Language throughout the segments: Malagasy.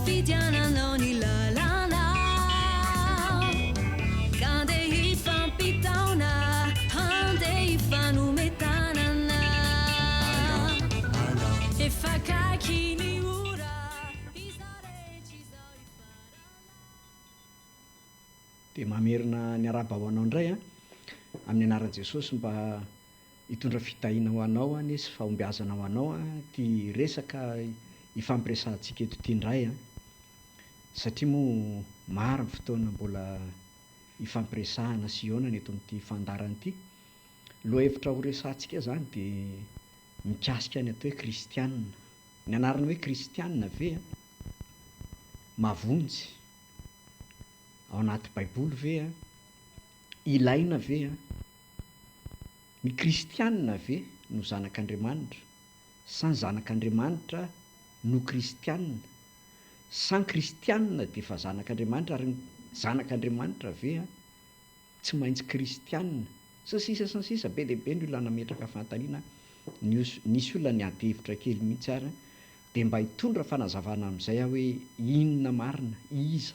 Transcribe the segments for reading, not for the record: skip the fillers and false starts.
Hisafidiananao ny lalana Ka andeha hifampitaona Andeha hifanome tanana Efa akaiky ny ora Izao rehetra izao hifarana. Dia mamerina ny arahaba ho anao indray an, amin'ny anaran'i Jesosy mba Hitondra fitahiana ho anao anie sy fahombiazana ho anao ity resaka ifampiresahantsika eto ity indray an! Satria moa maro ny fotoana mbola ifampiresahana sy hihaonana eto amin'ity fandaharana ity. Lohahevitra horesahantsika izany dia mikasika ny atao hoe kristiana. Ny anarana hoe kristiana ve an? Mahavonjy? Ao anaty baiboly ve an? Ilaina ve an? Ny kristianina ve no zanak'Andriamanitra sa ny zanak'Andriamanitra no kristianina? Sa ny kristianina dia efa zanak'Andriamanitra ary ny zanak'Andriamanitra ve tsy maintsy kristianina? Sy ny sisa sy ny sisa Be dia be ny olona nametraka fanontaniana, nisy olona niady hevitra kely mihitsy ary dia mba hitondra fanazavana amin'izay aho hoe inona marina, iza,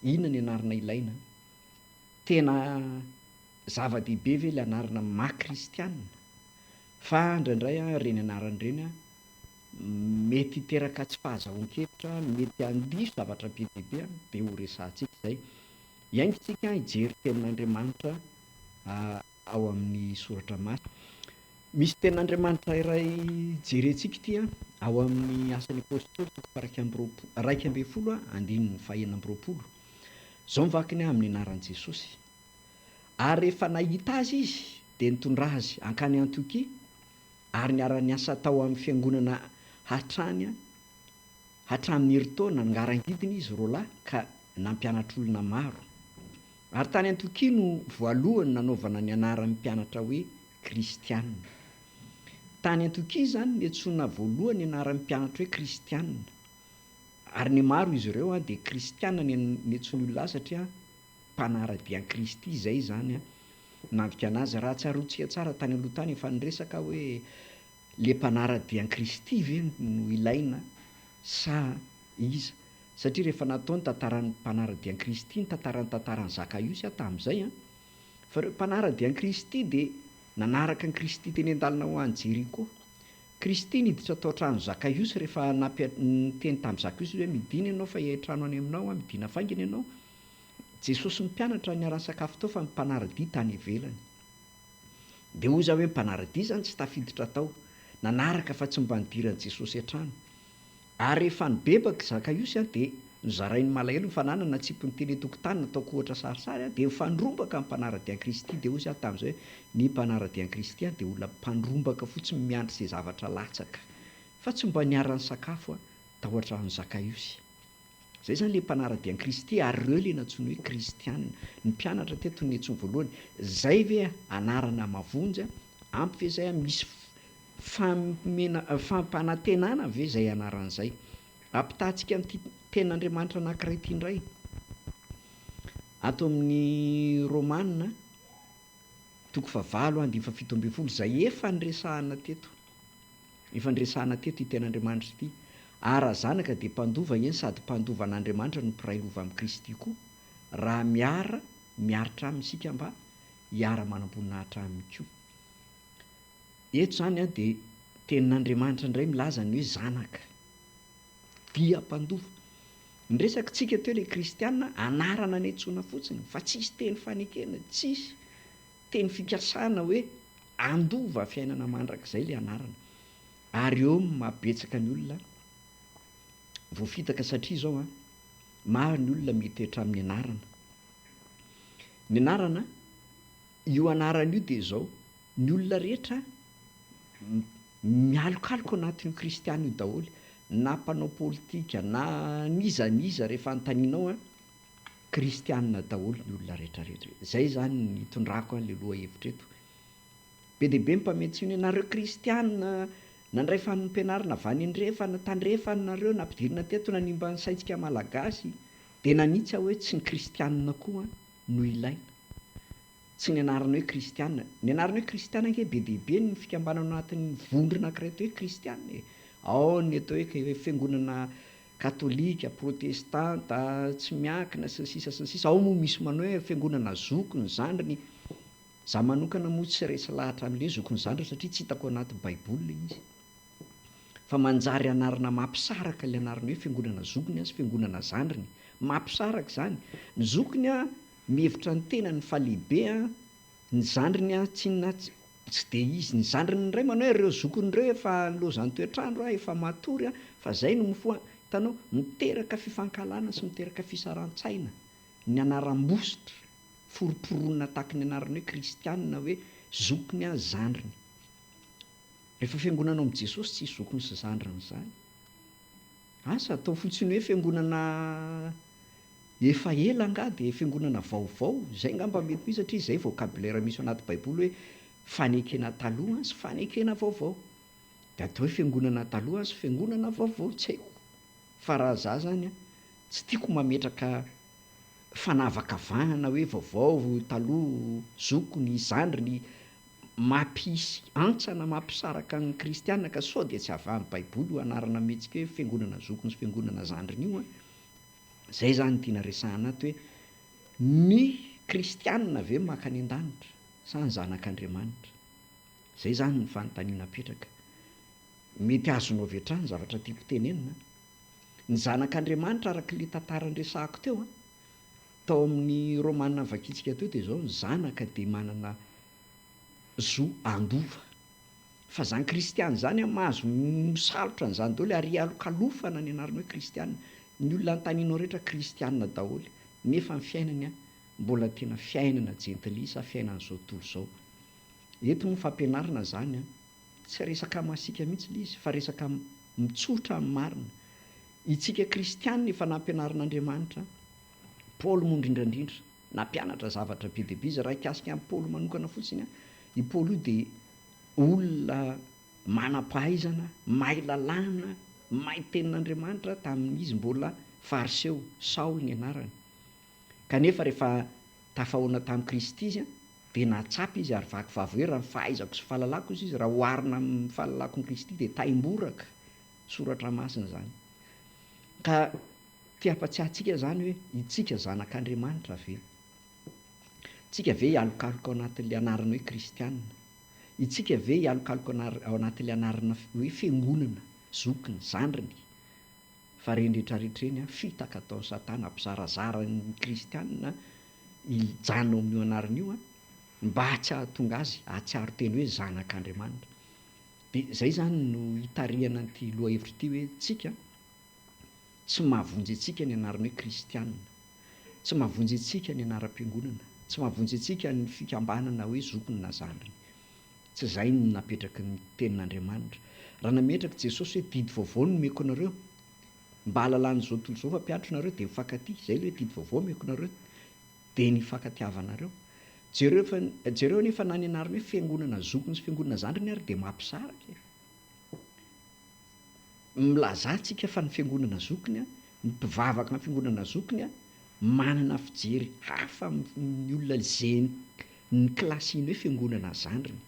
inona ny anarana ilaina? Tena zava-dehibe ve ilay anarana maha kristianina? Fa indraindray ireny anarana ireny mety hiteraka tsy fahazahoan-kevitra, mety handiso zavatra be dia be, dia ho resahantsika izay. Hiainga isika hijery tenin'Andriamanitra ao amin'ny soratra masina. Misy tenin'Andriamanitra iray jerentsika ity ao amin'ny Asan'ny Apostoly toko faha-iraika amby roapolo, 11 andininy faha-26. Izao ny vakiny amin'ny anaran'i Jesosy. Ary rehefa nahita azy izy, dia nitondra azy hankany Antiokia, ary niara-niasa tao amin'ny fiangonana hatrany hatramin'ny herintaona, nangarangidina izy roalahy ka nampianatra olona maro. Ary tany Antiokia no voalohany nanaovana ny anaran'ny mpianatra hoe Kristiana. Tany Antiokia izany niantsoana voalohany ny anaran'ny mpianatra hoe Kristiana. Ary ny maro izy ireo dia Kristiana ny niantsoan'ny olona azy satria mpanara-dia an'i Kristy izay izany nandikana azy. Raha tsaroantsika tsara tany aloha tany efa niresaka aho hoe le mpanara-dia an'i Kristy ve no ilaina sa iza? Satria rehefa natao ny tantaran'ny mpanara-dia an'i Kristy, ny tantaran'ny tantaran'i Zakaiosy aho tamin'izay an, fa ireo mpanara-dia an'i Kristy dia nanaraka an'i Kristy teny an-dalana ho any Jeriko. Kristy niditra tao an-tranon'i Zakaiosy rehefa nampia niteny tamin'i Zakaiosy izy hoe midina ianao fa hiantrano any aminao aho, midina faingana ianao. Jesosy sy ny mpianatra niara-nisakafo tao fa ny mpanara-dia tany ivelany. Dia hoy izaho hoe mpanara-dia izany tsy tafiditra tao. Nanaraka fa tsy mba nidiran'i Jesosy an-trano. Ary rehefa nibebaka i Zakaiosy dia nozarainy malahelo ny fananany, natsipiny teny an-tokotany, nataoko ohatra sarisary, dia nifandrombaka ny mpanara-dia an'i Kristy. Dia hoy izaho tamin'izay hoe ny mpanara-dia an'i Kristy dia olona mpandrombaka fotsiny miandry izay zavatra latsaka. Fa tsy mba niara-nisakafo tao an-tranon'i Zakaiosy. Izay izany ilay mpanara-dia an'i Kristy ary ireo ilay nantsoiny hoe kristiana. Ny mpianatra teto no niantsoiny voalohany. Izay ve anarana mahavonjy? Ampy ve izay? Misy famena, fampanantenana ve izay anarana izay? Ampitahantsika amin'ity tenin'Andriamanitra anankiray ity indray. Ato amin'ny Romana toko fahavalo andininy faha-17 izay efa niresahana teto. Efa niresahana teto ity tenin'Andriamanitra ity. Ary raha zanaka dia mpandova, eny sady mpandova an'Andriamanitra no mpiray lova amin'i Kristy koa, raha miara miaritra aminy isika mba hiara manam-boninahitra aminy koa. Eto izany dia tenin'Andriamanitra indray milaza ny hoe zanaka dia mpandova. Ny resakitsika teo ilay kristiana anarana niantsoana fotsiny fa tsisy teny fanekena, tsisy teny fikasana hoe handova fiainana mandrakizay ilay anarana. Ary eo no maha betsaka ny olona voafitaka satria izao an, maro ny olona mitoetra amin'ny anarana. Ny anarana, io anarana io dia izao, ny olona rehetra mialokaloka ao anatin'io kristiana io daholo, na mpanao politika na n'iza n'iza rehefa anontanianao an, kristiana daholo ny olona rehetra rehetra. Izay izany ny itondrako an'ilay lohahevitra eto. Be dia be ny mpamehy tsiny hoe nareo kristiana nandray fampianarana avy any andrefana, tandrefana nareo, nampidirina teto nanimba ny saintsika malagasy. Dia nanitsy aho hoe tsy ny kristiana koa no ilaina. Tsy ny anarana hoe kristiana. Ny anarana hoe kristiana ange be dia be ny fikambanana ao anatin'ny vondrona anankiray atao hoe kristiana e. Ao ny atao hoe fiangonana. Katolika, protestanta, tsy miankina, sy ny sisa sy ny sisa. Ao moa misy manao hoe fiangonana zokiny, zandriny. Za manokana moa tsy resy lahatra amin'ilay hoe zokiny zandriny satria tsy hitako anaty baiboly ilay izy. Fa manjary anarana mampisaraka ilay anarana hoe fiangonana zokiny sy fiangonana zandriny. Mampisaraka izany. Ny zokiny mihevitra ny tenany fa lehibe, ny zandriny tsinona tsy dia izy. Ny zandriny indray manao hoe ireo zokiny ireo efa nilaozan'ny toetr'andro, efa matory fa izay no mifoha. Hitanao, miteraka fifankahalana sy miteraka fisaran-tsaina ny anaram-bositra. Foromporonina tahaky ny anarany hoe kristianina hoe zokiny a zandriny. Rehefa fiangonana ao amin'i Jesosy tsisy zokiny sy zandriny izany. Asa atao fotsiny hoe fiangonana efa ela angaha dia fiangonana vaovao, izay angamba mety misy satria izay vocabulaire misy ao anaty baiboly hoe fanekena taloha sy fanekena vaovao. Dia atao hoe fiangonana taloha sy fiangonana vaovao, tsy haiko. Fa raha za zany an, tsy tiako mametraka fanavakavahana hoe vaovao, taloha, zokiny, zandriny, mampisy hantsana, mampisaraka ny kristiana ka sao dia tsy avahan'ny baiboly io anarana omentsika hoe fiangonana zokiny sy fiangonana zandriny io an! Zay zany no tiana resahana ato hoe ny kristiana ve mankany an-danitra sa ny zanak'Andriamanitra? Zay zany ny fanontaniana apetraka. Mety azonao avy hatrany ny zavatra tiako tenenina an! Ny Zanak'Andriamanitra araka ilay tantara niresahako teo an, tao amin'ny Romana novakintsika teo dia izao, ny zanaka dia manana zo handova. Fa izany kristiana izany an, mahazo misalotra an'izany daholo ary ialokalofana ny anarana hoe kristiana. Ny olona anontanianao rehetra kristiana daholo, nefa ny fiainany an, mbola tena fiainana jentilisa, fiainan'izao tontolo izao. Eto moa fampianarana izany an. Tsy resaka masiaka mihitsy ilay izy fa resaka mitsotra ny marina. Itsika kristianina efa nampianarin'Andriamanitra, Paoly moa indrindra indrindra, nampianatra zavatra be dia be izy. Raha hikasika an'i Paoly manokana fotsiny, i Paoly io dia olona manam-pahaizana, mahay lalàna, mahay tenin'Andriamanitra tamin'izy mbola fariseo, Saoly ny anarany. Kanefa rehefa tafahaona tamin'i Kristy izy, dia nahatsapa izy ary vaky vava hoe, Raha ny fahaizako sy fahalalako, hozy izy, raha oharina amin'ny fahalalako an'i Kristy dia taimboraka. Soratra masina izany. Ka te hampatsiahy antsika izany hoe, itsika zanak'Andriamanitra ve? Tsika ve hialokaloka ao anatin'ilay anarana hoe kristiana? Itsika ve hialokaloka ao anatin'ilay anarana hoe fiangonana, zokiny, zandriny? Fa reny retraretra reny an, fitaka ataon'i satana hampizarazara ny kristianina hijanona ao amin'io anarana io an, mba tsy hahatonga azy hahatsiaro tena hoe zanak'Andriamanitra. Dia izay izany no hitarihana an'ity lohahevitra ity hoe tsika tsy mahavonjy antsika ny anarana hoe kristianina, tsy mahavonjy antsika ny anaram-piangonana, tsy mahavonjy antsika ny fikambanana hoe zokiny na zandriny. Tsy izay no napetraky ny Tenin'Andriamanitra. Raha nametraka Jesosy hoe didy vaovao no omeko anareo, mba hahalalan'izao tontolo izao fa mpianatro nareo dia mifankatia, izay ilay hoe didy vaovao omeko anareo dia ny hifankatiavanareo. Jereo fa, jereo anie fa na ny anarana hoe fiangonana zokiny sy fiangonana zandriny ary dia mampisaraka e. Milazà tsika fa ny fiangonana zokiny, ny mpivavaka amin'ny fiangonana zokiny manana fijery hafa amin'ny olona izay ny kilasiny hoe fiangonana zandriny.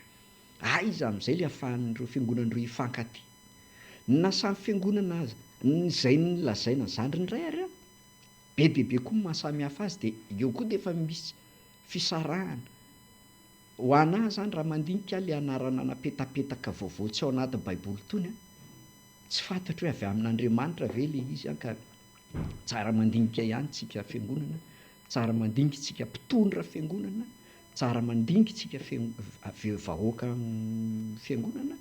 Aiza amin'izay ilay ahafahan'ireo fiangonana ireo hifankatia? Na samy fiangonana aza, izay nolazaina zandriny indray ary an, be dia be koa ny maha samy hafa azy dia eo koa dia efa misy fisarahana. Ho anà izany raha mandinika aho ilay anarana napetapetaka vaovao tsy ao anaty baiboly itony an, tsy fantatro hoe avy amin'Andriamanitra ve ilay izy an ka tsara mandinika ihany tsika fiangonana, tsara mandinika tsika mpitondra fiangonana, tsara mandinika tsika vahoaka fiangonana,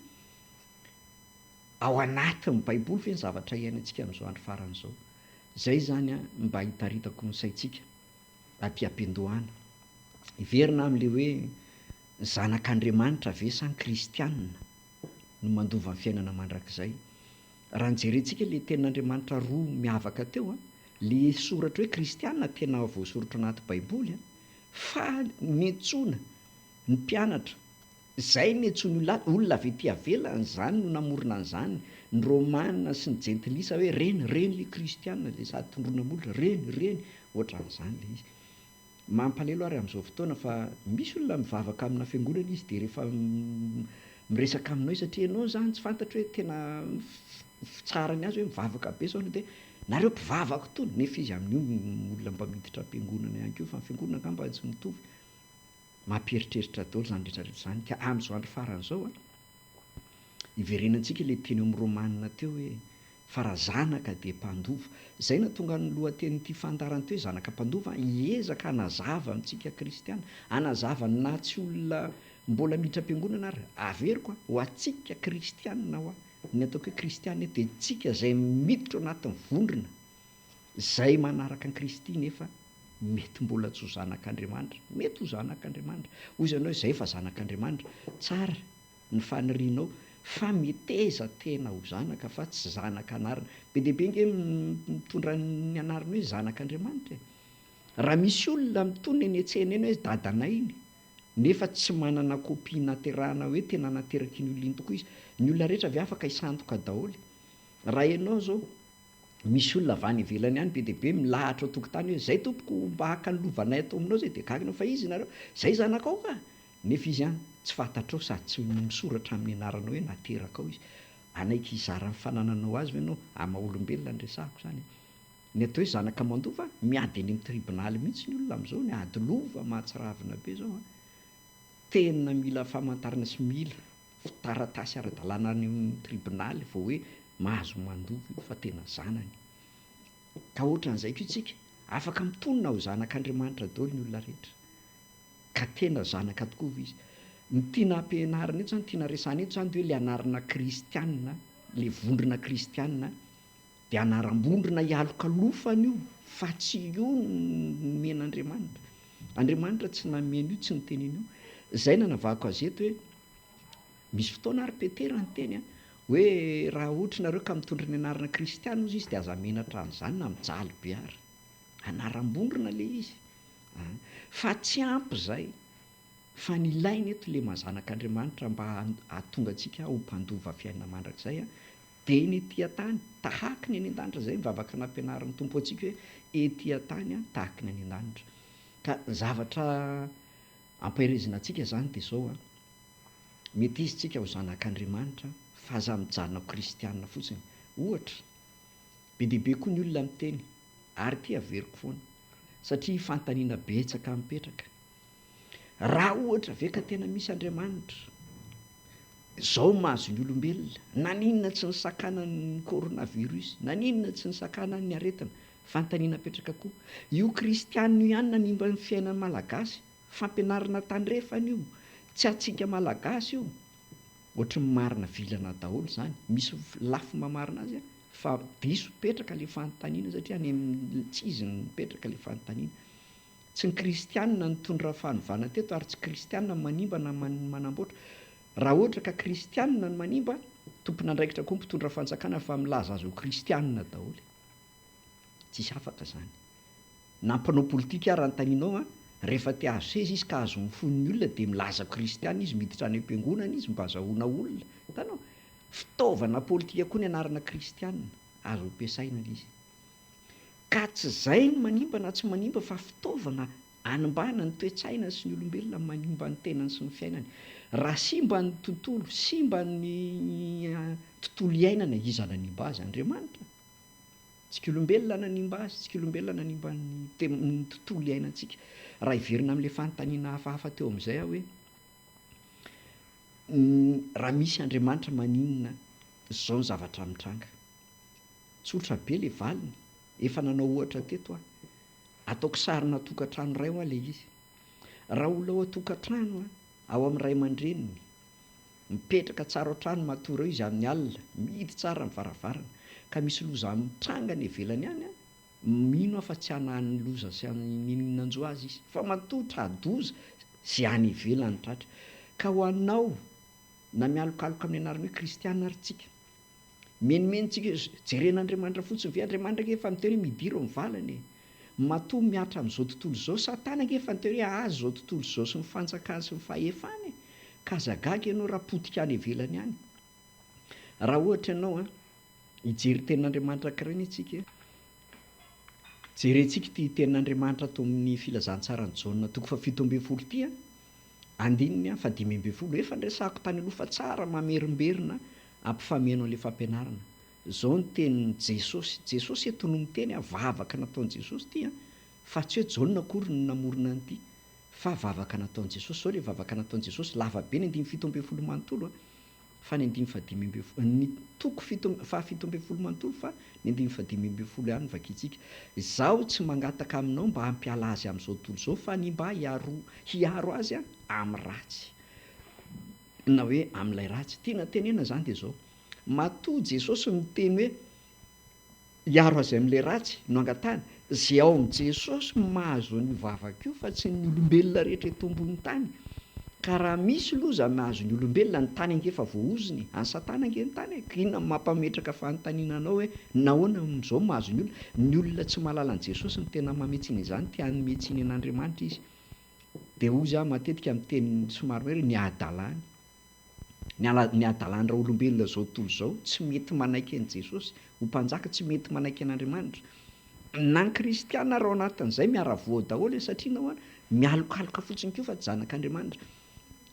ao anatin'ny baiboly ve ny zavatra iainantsika amin'izao andro farany izao? Izay izany an mba hitaritako ny saintsika aty am-piandohana. Hiverina amin'ilay hoe zanak'Andriamanitra ve sa ny kristianina no mandova ny fiainana mandrakizay? Raha nojerentsika ilay tenin'Andriamanitra roa miavaka teo, ilay soratra hoe kristianina tena voasoratra anaty baiboly fa niantsoana ny mpianatra, izay niantsoany olona, olona avy ety avelany izany no namorona an'izany, ny romana sy ny jentilisa hoe reny, reny ilay kristianina, ilay sady tondroina molotra, reny, reny, ohatran'izany ilay izy. Mampalelo ary amin'izao fotoana fa misy olona mivavaka amina fiangonana izy dia rehefa miresaka aminao izy satria ianao izany tsy fantatro hoe tena fitsarany azy hoe mivavaka be sao dia Nareo mpivavaka itony, nefa izy amin'io olona mba miditra am-piangonana ihany koa, fa ny fiangonana angamba tsy mitovy. Mampieritreritra daholo izany rehetra rehetra izany. Ka amin'izao andro farany izao an, iverenantsika ilay teny eo amin'ny Romana teo hoe, fa raha zanaka dia mpandova. Izay nahatonga ny lohatenin'ity fandaharana ity hoe zanaka mpandova, hiezaka hanazava amintsika kristiana, hanazava na tsy olona mbola miditra am-piangonana ary, averiko an, ho antsika kristiana hoa, ny ataoko hoe kristiana eto dia tsika izay miditra ao anatin'ny vondrona izay manaraka an'i Kristy nefa mety mbola tsy ho zanak'Andriamanitra, mety ho zanak'Andriamanitra, hoy izy ianao hoe izay efa zanak'Andriamanitra, tsara ny fanirianao fa meteza tena ho zanaka fa tsy zanaka anarana, be dia be ange mitondra ny anarana hoe zanak'Andriamanitra e! Raha misy olona mitonona eny an-tsena eny hoe dadanay iny, nefa tsy manana copie naterahana hoe tena nateraky iny olona iny tokoa izy, ny olona rehetra ve afaka hisandoka daholo? Raha ianao zao misy olona avy any ivelany any be dia be milahatra ao tokotany hoe zay tompoko mba haka ny lovanay ato aminao zay dia gaga ianao fa iza nareo? Zay zanakao ka! Nefa izy an tsy fantatrao sady tsy misoratra amin'ny anaranao hoe naterakao izy. Hanaiky hizara ny fanananao azy ve ianao? Amin'ny maha olombelona no resahako izany e! Ny atao hoe zanaka mandova, miady eny amin'ny tribonaly mihitsy ny olona amin'izao, ny ady lova mahatsiravina be izao an! Tena mila famantarana sy mila taratasy ara-dalàna any amin'ny tribonaly vao hoe mahazo mandova io fa tena zanany. Ka ohatran'izay koa isika, afaka mitonona ho zanak'Andriamanitra daholo ny olona rehetra. Ka tena zanaka tokoa ve izy? Ny tiana ampianarina eto izany, tiana resahina eto izany dia hoe ilay anarana kristiana, ilay vondrona kristiana dia anaram-bondrona hialokalofana io fa tsy io no nomen'Andriamanitra. Andriamanitra tsy nanome an'io, tsy niteny an'io. Izay nanavahako azy eto hoe misy fotoana ary Petera niteny an, hoe raha ohatra nareo ka mitondra ny anarana kristiana hozy izy dia aza menatra an'izany na mijaly be ary. Anaram-bondrona ilay izy an. Fa tsy ampy izay fa ny ilaina eto ilay maha zanak'Andriamanitra mba hahatonga antsika ho mpandova fiainana mandrakizay an, Dia ny ety an-tany, tahaky ny any an-danitra, izay ny vavaka nampianarin'ny Tompo antsika hoe, ety an-tany tahaky ny any an-danitra. Ka ny zavatra ampaherezina antsika izany dia izao an, mety izy tsika ho zanak'Andriamanitra fa aza mijanona ho kristiana fotsiny. Ohatra, be dia be koa ny olona miteny, ary ity averiko foana, satria fanontaniana betsaka mipetraka, Raha ohatra ve ka tena misy Andriamanitra, izao mahazo ny olombelona, naninona tsy nisakanany ny coronavirus, naninona tsy nisakanany ny aretina? Fanontaniana apetraka koa. Io kristianina io ihany nanimba ny fiainan'ny Malagasy, fampianarana tandrefana io, tsy antsika Malagasy io. Ohatry ny marina vilana daholo izany, misy lafy mamarina azy fa diso petraka ilay fanontaniana satria any amin'ny tsy izy no mipetraka ilay fanontaniana. Tsy ny kristianina nitondra fanovana teto ary tsy kristianina no manimba na manamboatra. Raha ohatra ka kristianina no manimba, tompon'andraikitra koa mpitondra fanjakana fa milaza azy ho kristianina daholo. Tsisy afaka zany. Na mpanao politika ary anontanianao an, rehefa te hahazo seza izy ka hahazo ny fon'ny olona dia milaza kristianina izy, miditra any am-piangonana izy mba azahoana olona. Hitanao? Fitaovana politika koa ny anarana kristianina, azo ampiasaina ilay izy. Ka tsy izay no manimba na tsy manimba fa fitaovana hanimbana ny toe-tsaina sy ny olombelona manimba ny tenany sy ny fiainany. Raha simba ny tontolo, simba ny tontolo iainana, iza nanimba azy? Andriamanitra. Tsika olombelona nanimba azy, tsika olombelona nanimba ny ny tontolo iainantsika. Raha hiverina amin'ilay fanontaniana hafahafa teo amin'izay aho hoe, raha misy Andriamanitra maninona izao ny zavatra mitranga? Tsotra be le valiny, efa nanao ohatra teto aho. Ataoko sarina tokantrano iray hoa le izy. Raha olona ao an-tokantrano ao amin'ny ray aman-dreniny, mipetraka tsara ao an-trano matory ao izy amin'ny alina, mihidy tsara ny varavarana, ka misy loza mitranga any ivelany any, mino aho fa tsy hanahy ny loza sy n'inon'inona nanjo azy izy, fa matoa tra-doza ze any ivelany tratra. Ka ho anao na mialokaloka amin'ny anarana hoe kristiana ary tsika, Menomenontsika eo, jeren'Andriamanitra fotsiny ve? Andriamanitra ange efa niteny hoe midiro amin'ny valany e! Matoa mihatra amin'izao tontolo izao, Satana ange efa niteny hoe azy izao tontolo izao sy ny fanjakany sy ny fahefany e! Ka aza gaga ianao raha potika any ivelany any. Raha ohatra ianao an, hijery tenin'Andriamanitra ankiray anie tsika e! Jerentsika ity tenin'Andriamanitra ato amin'ny filazantsaran'i Jaona toko fahafito ambinifolo ity an! Andininy fahadimy ambinifolo, efa niresahako tany aloha fa tsara mamerimberina ampifameno an'ilay fampianarana. Izao ny tenin'i Jesosy, Jesosy eto no miteny a, vavaka nataon'i Jesosy ity a, fa tsy hoe Jaona akory no namorona an'ity, fa vavaka nataon'i Jesosy. Izao ilay vavaka nataon'i Jesosy, lava be ny andininy 17 manontolo a, fa ny andininy fahadimy ambin'ny folo, ny toko fito, fahafito ambin'ny folo manontolo fa ny andininy fahadimy ambin'ny folo ihany no vakintsika. Izaho tsy mangataka aminao mba hampiala azy amin'izao tontolo izao fa ny mba hiaro, hiaro azy amin'ny ratsy. Na hoe amin'ilay ratsy. Tiana tenenina izany dia izao, matoa Jesosy miteny hoe hiaro azy amin'ilay ratsy no angatahany, izay ao amin'i Jesosy no mahazo an'io vavaka io fa tsy ny olombelona rehetra eto ambony tany. Ka raha misy loza mahazo ny olombelona, ny tany ange efa voaozona e, an'i satana ange ny tany e, ka inona no mampametraka fanontaniana anao hoe nahoana amin'izao mahazo ny olona? Ny olona tsy mahalala an'i Jesosy no tena mamehy tsiny izany, te hanome tsiny an'Andriamanitra izy. Dia hozy aho matetika miteny somary hoe ny hadalany, ny ala, ny hadalan'ny raolombelona izao tontolo izao, tsy mety manaiky an'i Jesosy ho mpanjaka, tsy mety manaiky an'Andriamanitra. Na ny kristiana ary ao anatin'izay miara-voa daholo e, satria nahoana? Mialokaloka fotsiny koa fa tsy zanak'Andriamanitra.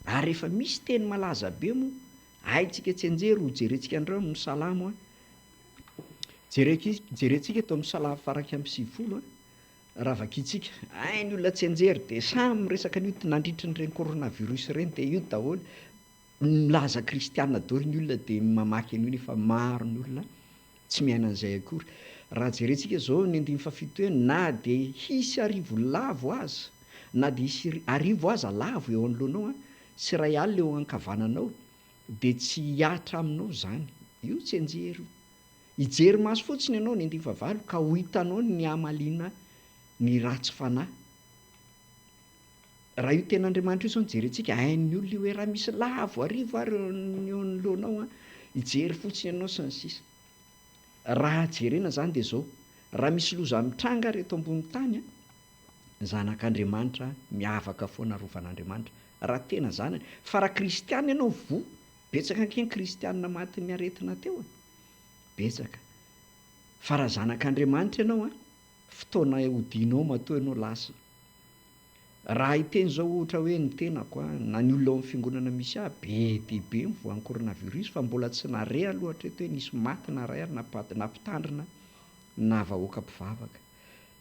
Ary efa misy teny malaza be moa, haintsika tsianjery ho jerentsika indray ao amin'ny Salamo a. Jereki, jerentsika eto amin'ny Salamo faha 91 a. Raha vakintsika, hay ny olona tsianjery dia samy miresaka an'io nandritry ny ireny coronavirus ireny dia io daholo, milaza kristiana daholo ny olona dia mamaky an'io nefa maro ny olona tsy miaina an'izay akory. Raha jerentsika izao ny andininy fahafito hoe na dia hisy arivo lavo aza, na dia hisy arivo aza lavo eo anoloanao sy iray alina eo ankavananao dia tsy hihatra aminao izany. Io tsianjery io. Hijery maso fotsiny ianao ny andiany fahavalo ka ho hitanao ny hamaliana ny ratsy fanahy. Raha io tenin'Andriamanitra io izao no jerentsika, hain'ny olona io hoe raha misy lavo arivo ary eo anoloanao an, hijery fotsiny ianao sy ny sisa. Raha jerena izany dia izao, raha misy loza mitranga ary eto ambony tany an, ny zanak'Andriamanitra miavaka foana arovan'Andriamanitra, raha tena zanany. Fa raha kristiana ianao voa, Betsaka ange ny kristianina matin'ny aretina teo e! Betsaka. Fa raha zanak'Andriamanitra ianao an, fotoana hodianao matoa ianao lasa. Raha hiteny izao ohatra hoe ny tenako an, na ny olona ao amin'ny fiangonana misy ahy, be dia be ny voan'ny coronavirus fa mbola tsy nare aloha hatreto hoe nisy maty na iray ary na mpitandrina na vahoaka mpivavaka.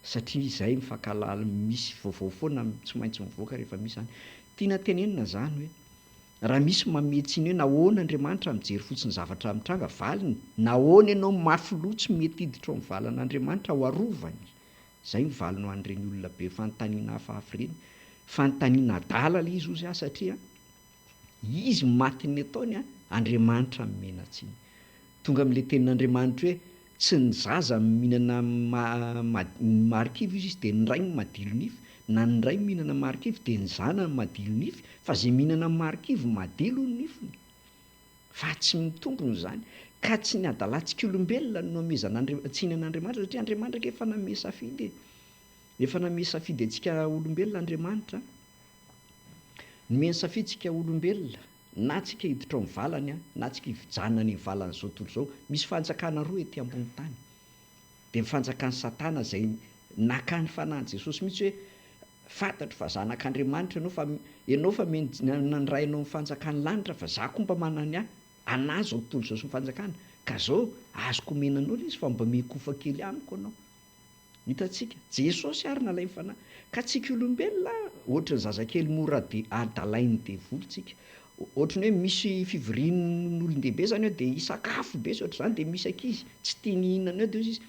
Satria izay mifankahalala, misy vaovao foana tsy maintsy mivoaka rehefa misy izany. Tiana tenenina izany hoe. Raha misy manome tsiny hoe nahoana Andriamanitra mijery fotsiny zavatra mitranga, valiny, nahoana ianao mafy loha tsy mety hiditra ao amin'ny valan'Andriamanitra ho arovany? Izay ny valiny ho an'ireny olona be fanontaniana hafahafa ireny. Fanontaniana adala ilay izy hozy aho satria izy matin'ny ataony Andriamanitra nomena tsiny. Tonga amin'ilay tenin'Andriamanitra hoe tsy ny zaza mihinana marikivy izy dia ny rainy madilo nify, na ny ray mihinana marikivy dia ny zanany madilo nify, fa izay mihinana marikivy madilo ny nifiny. Fa tsy mitombina izany. Ka tsy ny hadalantsika olombelona no nomezana tsiny an'Andriamanitra satria Andriamanitra ange efa nanome safidy e. Efa nanome safidy antsika olombelona Andriamanitra. Nomeny safidy tsika olombelona. Na tsika hiditra ao amin'ny valany na tsika hijanona any amin'ny valan'izao tontolo izao. Misy fanjakana roa ety ambony tany. Dia ny fanjakan'i Satana izay naka ny fanahin'i Jesosy mihitsy hoe fantatro fa zanak'Andriamanitra ianao fa ianao fa nandray anao ny fanjakan'ny lanitra fa za koa mba manana ny ahy, anah izao tontolo izao sy ny fanjakana ka zao azoko omena anao ilay izy fa mba miankofa kely amiko ianao. Hitantsika, Jesosy ary nalain'ny fanahy. Ka tsika olombelona ohatry ny zazakely mora adalain'ny devoly tsika. Ohatry ny hoe misy fivorian'olon-dehibe zany eo dia hisakafo be sy ohatr'izany dia misy ankizy tsy tiany hihinana eo dia hoy izy,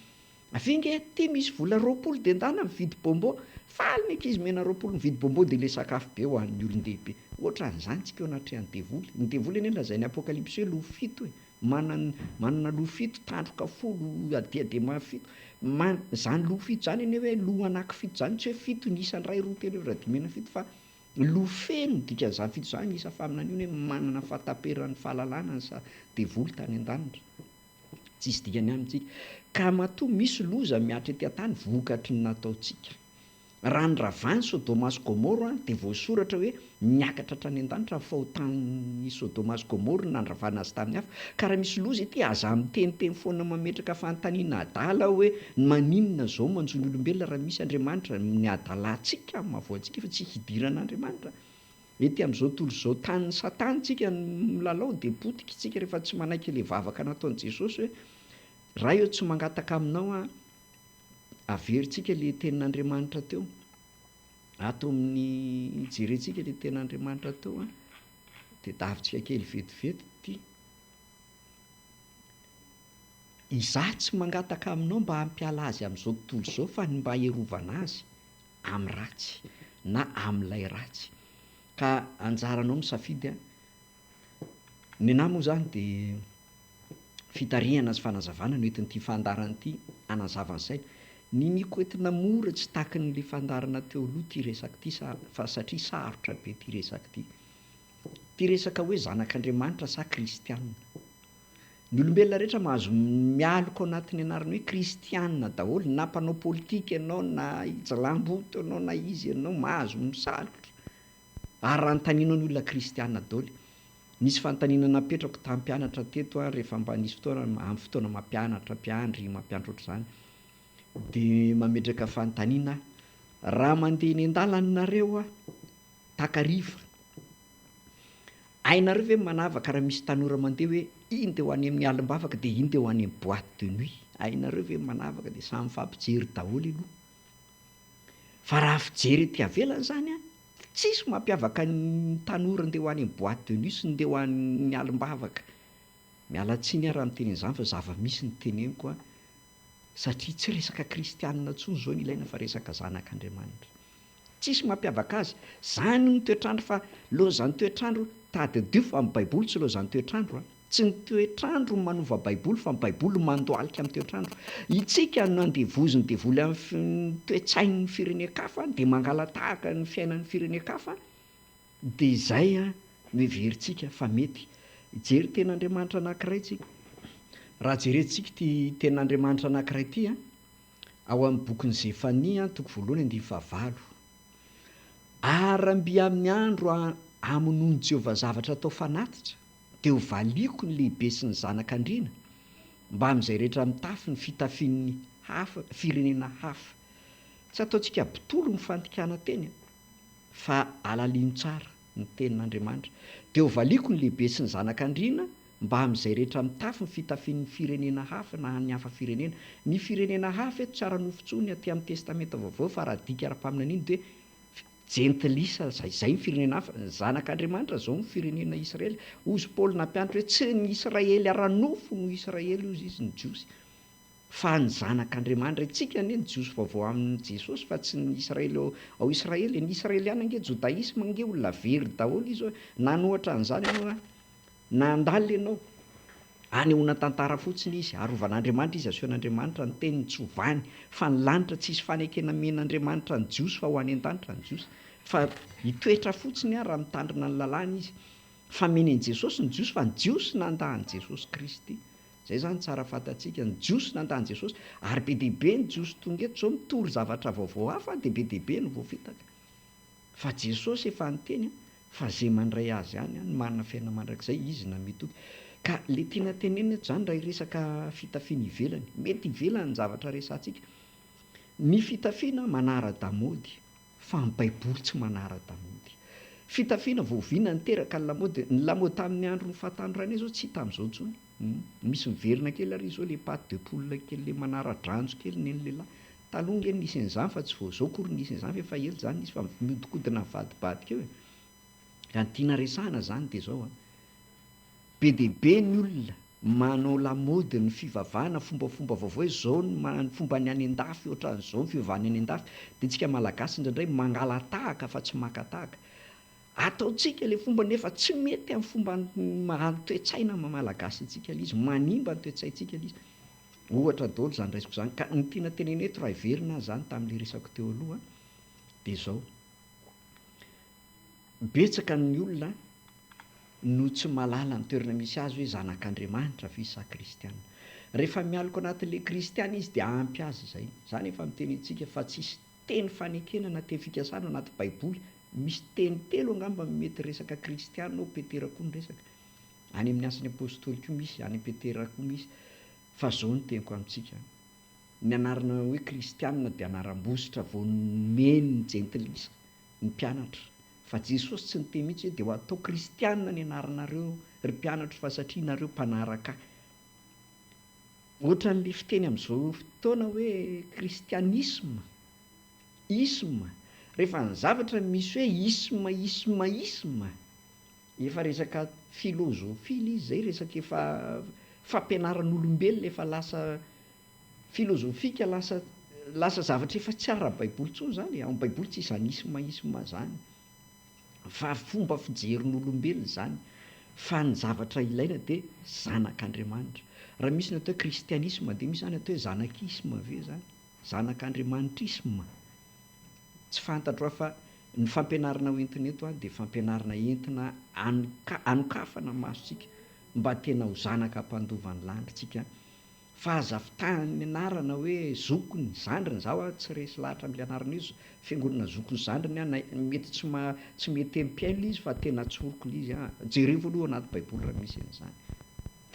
avia nge aty misy vola 20 dia ndana mividy bonbon. Faly ny ankizy mena 20 mividy bonbon dia ilay sakafo be ho an'ny olon-dehibe. Ohatran'izany tsika eo anatrehan'ny devoly. Ny devoly anie lazain'ny Apokalypsy hoe loha fito e. Manan manana loha fito, tandroka folo, diadema fito. Man zany loha fito zany anie hoe loha anaky fito zany tsy hoe fito ny isan'ny iray, roa, telo, efatra, dimy, enina, fito fa loha feno ny dikan'izany fito izany, isa faminaniana hoe manana fahataperan'ny fahalalana ny sa devoly tany an-danitra. Tsisy dikany amintsika. Ka matoa misy loza mihatra ety an-tany vokatry ny nataontsika. Raha ny ravan'i Sodoma sy Gomoro dia voasoratra hoe niakatra hatrany an-danitra ny fahotan'i Sodoma sy Gomoro nandravana azy tamin'ny afo. Ka raha misy loza ety aza miteniteny foana mametraka fanontaniana adala hoe maninona izao manjo ny olombelona raha misy Andriamanitra, ny adalantsika no mahavoa antsika fa tsy hidiran'Andriamanitra. Ety amin'izao tontolo izao tanin'i Satana tsika no milalao dia potika isika rehefa tsy manaiky ilay vavaka nataon'i Jesosy hoe. Ray ô tsy mangataka aminao aho, averintsika le tenin'Andriamanitra teo, ato amin'ny, jerentsika le tenin'Andriamanitra teo an, tediavintsika kely vetivety ity. Izaho tsy mangataka aminao mba hampiala azy amin'izao tontolo izao fa ny mba hiarovana azy amin'ny ratsy na amin'ilay ratsy. Ka anjaranao misafidy an. Ny anah moa izany dia fitarihana sy fanazavana no entin'ity fandaharana ity hanazava ny saina. Niniako entina mora tsy takin'ilay fandaharana teo aloha ity resaka ity sa fa satria sarotra be ity resaka ity. Ity resaka hoe zanak'Andriamanitra sa kristiana. Ny olombelona rehetra mahazo mialoka ao anatin'ny anarana hoe kristiana daholo, na mpanao politika ianao na jilamboto ianao na iza ianao mahazo misalotra. Ary raha anontanianao ny olona kristiana daholo, nisy fanontaniana napetrako tamin'ny mpianatra teto aho rehefa mba nisy fotoana, amin'ny fotoana mampianatra, mpiandry, mampianatra ohatr'izany, dia mametraka fanontaniana aho, raha mandeha eny an-dalana nareo aho, takariva, hainareo ve ny manavaka raha misy tanora mandeha hoe iny dia ho any amin'ny alim-bavaka dia iny dia ho any amin'ny boite de nuit, hainareo ve ny manavaka dia samy mifampijery daholo aloha. Fa raha fijery ety avelany zany an, tsisy mampiavaka ny tanora ndeha ho any amin'ny boite de nuit sy ny ndeha ho any alim-bavaka. Miala tsiny aho raha miteny an'izany fa zava-misy no teneniko an, satria tsy resaka kristianina intsony izao no ilaina fa resaka zanak'Andriamanitra. Tsisy mampiavaka azy. Zany ny toetr'andro fa lozan'ny toetr'andro, tadidio fa ny baiboly tsy lozan'ny toetr'andro an. Tsy ny toetr'andro no manova baiboly fa ny baiboly no mandohalika amin'ny toetr'andro. Itsika no andevozin'ny devoly amin'ny toe-tsain'ny firenen-kafa dia mangala-tahaka ny fiainan'ny firenen-kafa dia izay no heverintsika fa mety. Hijery tenin'Andriamanitra anankiray tsika. Raha jerentsika ity tenin'Andriamanitra anankiray ity an, Ao amin'ny bokin'i Zefania, toko voalohany andininy fahavalo. Ary mby amin'ny andro hamonoan'i Jehovah zavatra atao fanatitra, dia hovaliako ny lehibe sy ny zanak'andriana, mbamin'izay rehetra mitafy ny fitafian'ny hafa, firenena hafa. Tsy ataontsika botolo ny fandikana teny, fa alalino tsara ny tenin'Andriamanitra. Dia hovaliako ny lehibe sy ny zanak'andriana, mbamin'izay rehetra mitafy ny fitafian'ny firenena hafa na an'ny hafa firenena. Ny firenena hafa eto tsy ara-nofo intsony aty amin'ny Testamenta Vaovao fa raha adika ara-paminaniana dia jentilisa, izay izay ny firenena hafa. Ny zanak'Andriamanitra izao ny firenena Israely. Hozy Paoly nampianatra hoe tsy ny Israely ara-nofo no Israely hozy izy, ny Jiosy, fa ny zanak'Andriamanitra. Isika anie ny Jiosy vaovao amin'i Jesosy fa tsy ny Israely ao Israely e. Ny Israeliana ange Jodaisme ange olona very daholo izy hoe nanohatra an'izany ianao an. Nandalina ianao. Anehoana tantara fotsiny izy. Arovan'Andriamanitra izy, asehon'Andriamanitra ny teniny, tsy ovany. Fa ny lanitra tsisy fanekena amen'Andriamanitra ny Jiosy fa ho any an-danitra ny Jiosy. Fa hitoetra fotsiny ary raha mitandrina ny lalàna izy. Fa mino an'i Jesosy ny Jiosy fa ny Jiosy nandà an'i Jesosy Kristy. Izay izany tsara fantatsika. Ny Jiosy nandà an'i Jesosy. Ary be dia be ny Jiosy tonga eto izao mitory zavatra vaovao hafa dia be dia be no voafitaka. Fa Jesosy efa niteny fa ze mandray azy ihany no manana fiainana mandrakizay, izy na mitoky. Ka le tiana tenenina eto zany raha hiresaka fitafiana ivelany, mety ivelany ny zavatra resahantsika. Ny fitafiana manara-damaody, fa ny baiboly tsy manara-damaody. Fitafiana vao oviana niteraka ny lamaody, ny lamaody tamin'ny andron'ny fahatanoranay zao tsy hita amin'izao intsony. Misy miverina kely ary izao le patte de poule kely le manara-dranjo kely nen'ny lehilahy. Taloha nge nisy an'izany fa tsy vao izao akory nisy an'izany fa efa ela izany nisy fa mihodinkodina mivadibadika eo e. Raha ny tiana resahana izany dia izao an, be dia be ny olona manao lamaody ny fivavahana fombafomba vaovao hoe izao ny fomban'ny any an-dafy ohatran'izao ny fivavahana any an-dafy, dia tsika malagasy indraindray mangala-tahaka fa tsy maka tahaka. Ataontsika ilay fomba nefa tsy mety amin'ny fomba maha toe-tsaina maha malagasy antsika ilay izy, manimba ny toe-tsaintsika ilay izy. Ohatra daholo izany raisiko izany. Ka ny tiana tenenina eto raha heverina aza izany tamin'ilay resako teo aloha dia izao, betsaka ny olona no tsy mahalala ny toerana misy azy hoe zanak'Andriamanitra ve sa kristiana. Rehefa mialoka anatin'ilay kristiana izy dia ampy azy izay. Izany efa miteny antsika fa tsisy teny fanekena na teny fikasana anaty baiboly. Misy teny telo angamba mety resaka kristiana ao, Petera koa niresaka. Any amin'ny Asan'ny Apostoly koa misy, any Petera koa misy. Fa zao no teniko amintsika, ny anarana hoe kristiana dia anaram-bositra vao nomeny ny jentilisa, ny mpianatra. Fa Jesosy tsy niteny mihitsy hoe dia ho atao kristiana ny anaranareo ry mpianatro fa satria nareo mpanaraka ahy. Ohatran'le fiteny amin'izao fotoana hoe kristianisma, isma, rehefa ny zavatra misy hoe isma isma isma, efa resaka filôzôfia le izy zay, resaka efa fampianaran'olombelona efa lasa filôzôfika, lasa lasa zavatra efa tsy ara-baiboly intsony zany e, ao amin'ny baiboly tsisy zany isma isma zany. Fa fomba fijerin'olombelona izany fa ny zavatra ilaina dia zanak'Andriamanitra. Raha misy ny atao hoe kristianisma dia misy izany atao hoe zanak'isma ve izany? Zanak'Andriamanitrisma? Tsy fantatro aho fa ny fampianarana ho entina eto dia fampianarana entina hanokafana ny masontsika mba tena ho zanaka mpandova ny lanitra tsika Fa aza fitahiny ny anarana hoe zokiny, zandriny, zaho a tsy resy lahatra amle anarana io, fiangonana zokiny zandriny a na mety tsy ma tsy mety mpihaino le izy fa tena tsoriko le izy a, jerevo aloha anaty baiboly raha misy an'izany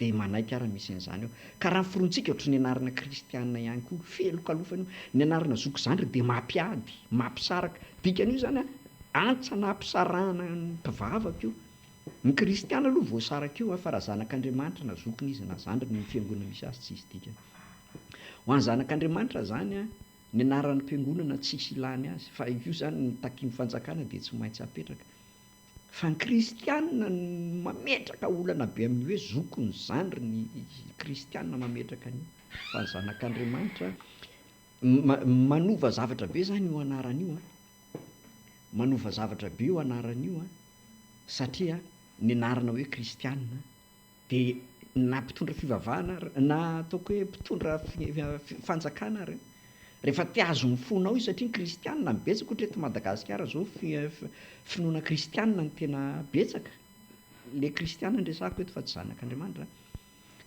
de manaiky aho raha misy an'izany ao, ka raha ny forontsika ohatry ny anarana kristiana ihany koa, felokalofana io, ny anarana zoky zandriny de mampiady, mampisaraka, dikan'io zany a antsana hampisarahana ny mpivavaka io. Ny kristiana aloha voasaraka io a, fa raha zanak'Andriamanitra na zokiny izy na zandriny ny fiangonana misy azy tsisy dikany. Ho an'ny zanak'Andriamanitra zany a, ny anaran'ny mpiangonana tsisy ilany azy fa io zany ny takin'ny fanjakana dia tsy maintsy apetraka. Fa ny kristiana no mametraka olana be amin'ny hoe zokiny, zandriny, kristiana mametraka an'io fa ny zanak'Andriamanitra manova zavatra be zany io anarana io a. Manova zavatra be io anarana io an, satria ny anarana hoe kristianina dia na mpitondra fivavahana ary na ataoko hoe mpitondra fanjakana ary rehefa te hahazo ny fonao izy satria ny kristianina no betsaka ohatra eto Madagasikara zao finoana kristianina no tena betsaka, le kristianina no resahako eto fa tsy zanak'Andriamanitra an.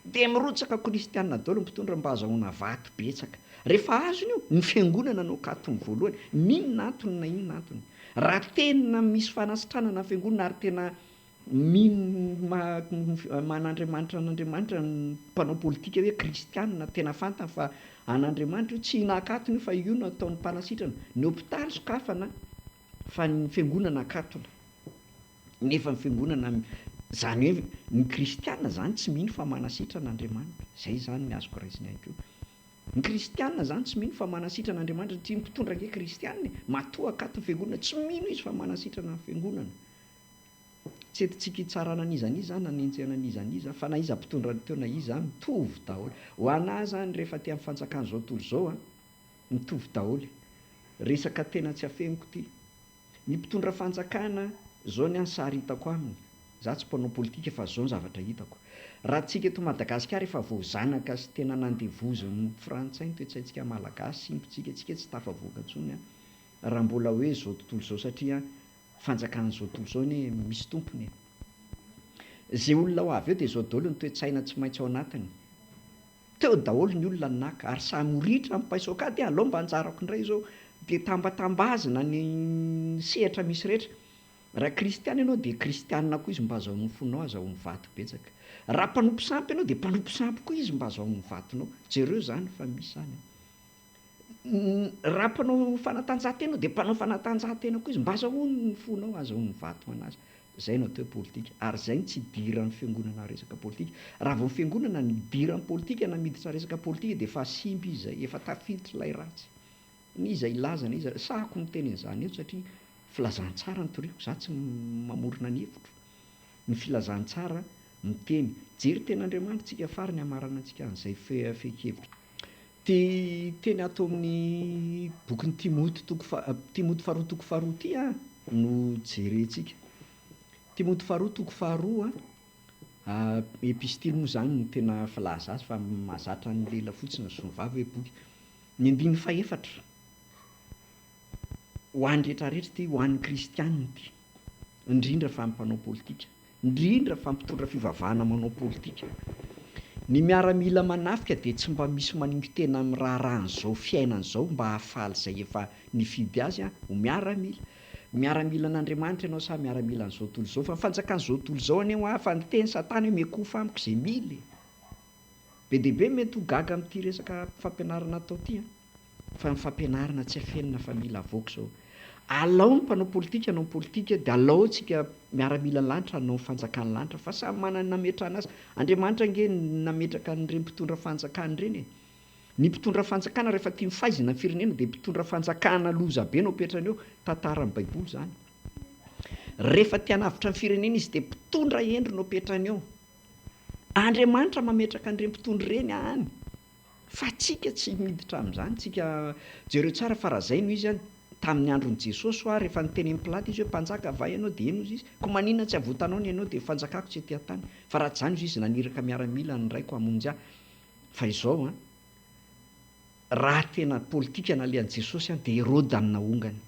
Dia mirotsaka kristiana daholo ny mpitondra mba azahoana vato betsaka. Rehefa azony io, ny fiangonana no akatony voalohany, n'inona antony na inona antony. Raha tena misy fanasitranana ny fiangonana ary tena mino ny maha an'Andriamanitra an'Andriamanitra ny mpanao politika hoe kristiana, tena fantany fa an'Andriamanitra io, tsy nakatony io fa io no ataon'ny mpanasitrana. Ny hopitaly sokafana fa ny fiangonana akatona. Nefa ny fiangonana, izany hoe ny kristiana izany tsy mino fa manasitrana Andriamanitra. Izay izany ny azoko raisina ihany koa. Ny kristiana izany tsy mino fa manasitrana Andriamanitra, satria ny mpitondra ange kristiana e, matoa akato ny fiangonana, tsy mino izy fa manasitrana ny fiangonana. Tsy entintsika hitsarana an'iza n'iza na hanenjehana an'iza n'iza, fa na iza mpitondra teo na iza, mitovy daholo. Ho anà izany rehefa aty amin'ny fanjakan'izao tontolo izao an, mitovy daholo. Resaka tena tsy afeniko ity. Ny mpitondra fanjakana, zao ny ahy ny sary hitako aminy, za tsy mpanao politika fa zao ny zavatra hitako, raha tsika eto Madagasikara efa voazanaka sy tena nandevozin'ny frantsay ny toetsaintsika malagasy simbotsika, tsika tsy tafavoaka intsony an, raha mbola hoe zao tontolo zao satria fanjakan'izao tontolo zao anie misy tompony e. Ze olona ho avy eo de zao daholo ny toetsaina tsy maintsy ao anatiny. Teo daholo ny olona naka ary samy ho ritra amin'ny paiso ka dia aleo mba anjarako indray izao dia tambatambazina ny sehatra misy rehetra. Raha kristiana ianao dia kristiana koa izy mba azahoany ny fonao azahoany vato betsaka. Raha mpanompo sampy ianao dia mpanompo sampy koa izy mba azahoany ny vatonao. Jereo izany fa misy izany an. Raha mpanao fanatanjahantena ianao dia mpanao fanatanjahantena koa izy mba azahoany ny fonao azahoany ny vato anazy. Zay no atao hoe politika ary zay no tsy idiran'ny fiangonana resaka politika. Raha vao ny fiangonana no idiran'ny politika na miditra resaka politika dia efa simba izy zay, efa tafiditra ilay ratsy. N'iza hilaza na iza, sahako miteny an'izany eto satria filazantsara no toriko, za tsy mamorona ny hevitro. Ny filazantsara miteny. Jery tenin'Andriamanitra tsika farany hamaranantsika an'izay fehin-kevitra. Ty teny ato amin'ny bokin'i Timoty toko faha, Timoty faharoa toko faharoa ity an, no jerentsika. Timoty faharoa toko faharoa an, epistily moa izany no tena filaza azy fa mahazatra ny lela fotsiny sy ny vava hoe boky. Ny andininy fahefatra, ho an'ny rehetrarehetra ity, ho an'ny kristianina ity, indrindra fa ny mpanao politika. Indrindra fa mpitondra fivavahana manao politika. Ny miaramila manafika dia tsy mba misy maningo-tena amin'ny raharahan'izao fiainana izao mba hahafaly izay efa nifidy azy ho miaramila. Miaramilan'Andriamanitra ianao sa miaramilan'izao tontolo izao? Fa ny fanjakan'izao tontolo izao anie hoa fa niteny satana hoe miankohofa amiko izay mila e! Be dia be mety ho gaga amin'ity resaka fampianarana atao ity an! Fa ny fampianarana tsy afenina fa mila avoaka izao. Alao ny mpanao politika hanao ny politika dia alao tsika miaramilan'ny lanitra hanao ny fanjakan'ny lanitra fa samy manana ny nametrahana azy. Andriamanitra ange nametraka an'ireny mpitondra fanjakana ireny e. Ny mpitondra fanjakana rehefa tia mifaizina ny firenena dia mpitondra fanjakana loza be no apetrany eo, tantaran'ny baiboly izany. Rehefa te hanavotra ny firenena izy dia mpitondra hendry no apetrany eo. Andriamanitra mametraka an'ireny mpitondra ireny any. Fa tsika tsy miditra amin'izany tsika, jereo tsara fa raha zay no izy an, tamin'ny andron'i Jesosy hoa rehefa niteny an'i Pilato izy hoe mpanjaka va ianao dia eny hozy izy, koa maninona tsy avotanao ny ainao dia ny fanjakako tsy ety an-tany, fa raha tsy izany hozy izy naniraka miaramila ny raiko hamonjy ahy, fa izao an, raha tena politika nalehan'i Jesosy an dia Heroda no naongany.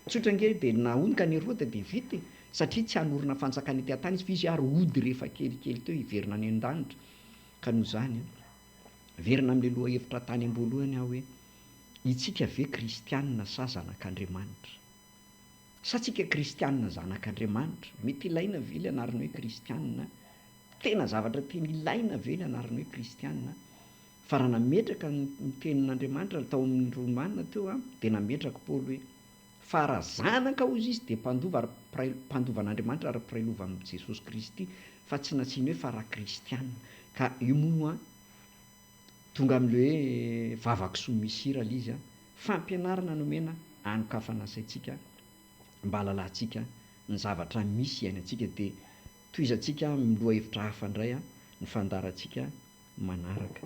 Tsotra ange dia naongany Heroda dia vita e, satria tsy hanorina fanjakana ety an-tany izy fa izy ary hody rehefa kelikely teo hiverina any an-danitra, ka noho izany an. Miverina amin'ilay lohahevitra tany am-boalohany aho hoe, Itsika ve kristianina sa zanak'Andriamanitra? Sa tsika kristianina zanak'Andriamanitra? Mety ilaina ve ilay anarana hoe kristianina? Tena zavatra tena ilaina ve ilay anarana hoe kristianina? Fa raha nametraka ny tenin'Andriamanitra tao amin'ny Romana teo aho, dia nametraka Paoly hoe, Fa raha zanaka hozy izy dia mpandova ary mpiray mpandova an'Andriamanitra ary mpiray lova amin'i Jesosy Kristy fa tsy nasiany hoe fa raha kristiana. Ka io moa an, tonga amin'ilay hoe vavakisoa misy hira ilay izy an, fampianarana nomena hanokafana saintsika mba hahalalantsika ny zavatra misy iainantsika dia tohizantsika amin'ny lohahevitra hafa indray an ny fandaharantsika manaraka.